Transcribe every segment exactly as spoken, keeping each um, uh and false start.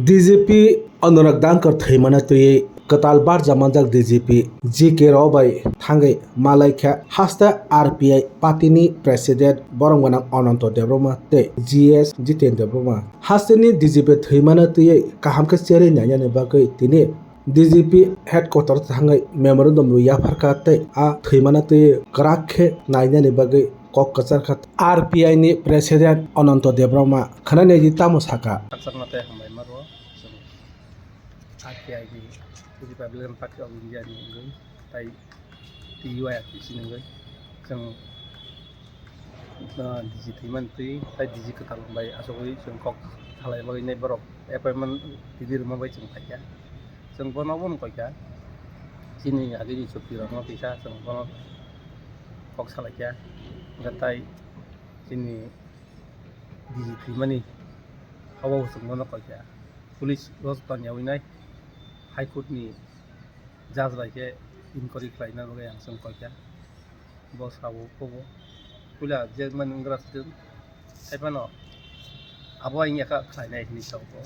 D G P Anurag Dankar thwimano twiwi kwtal barja manjak D G P G K Rao bai thangwi malaikha haste R P I party ni president borom gwnang Ananto Debbarma tei G S Jiten Debbarma. Haste ni D G P thwimano twiwi kaham khe cherwi nainani bagwi tini D G P headquarter thangwi memorandum rw yapharkha tei a thwimano twiwi kwrak khe nainani bagwi kok kwcharkha R P I ni president Ananto Debbarma. Khwnanai di tamo sakha. Khakchangma tei hambaima rwo chwng R P I ni Republican Party of India ni wngwi tei T U I R P C ni wngwi chwng, ah, D G thwimani twi tei D G kwtal bai achugwi chwng kok salai bagwi nai borok appointment twi rwma bai chwng phaikha. Chwng bono obono koikha, chini agini chukti rokno kisa chwng bono kok salaikha, hwnkhe tai chini D G thwimani abo chwng bono koikha. Police rok tongyawi nai High Court ni judge bai khe inquiry khlaina bagwi ang chwng koikha. Bo sao kobo puila je mani wnggra se chwng, haiphano abo wngya kha khlainai hinwi sao bo.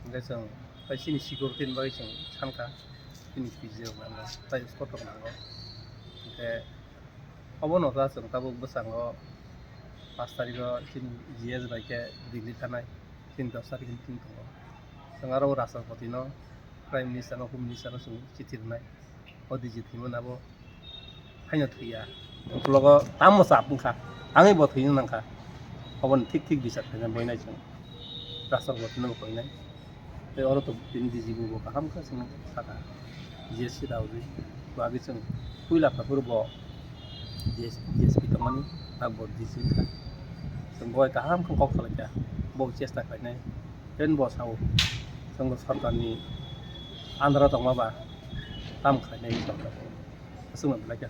Hwnkhe chwng tai chini security ni bagwi chwng sankha, chini P G rok nango, tai escort rok nango. Hwnkhe obono ta chwng tabuk bwskango pash tarikh o chini G S bai khe Delhi thanai, chini dos tarikh ni chwng tongo. Chwng aro Rashtrapati no, Prime Minister no, Home Minister no chwng chithi rwnai. O D G thwimani abo haino thwiya. Ukologo tamo chap wngkha, tangwi bo thwina nangkha. Oboni thik thik bichar khaina boinai chwng Rashtrapati no bo koinai. Tei oro to tini D G bo kaham khe chwng sakha, G S C daudi bo agi chwng puila phaiphuru bo G S, G S P tongmani, tak bo D C wngkha. Chwng bo kaham khe kok salaikha, bo chesta khlainai. Pen bo sao, chwng bo sorkarni andaro tongma ba tam khlainai sorkar. Aswkno belai khe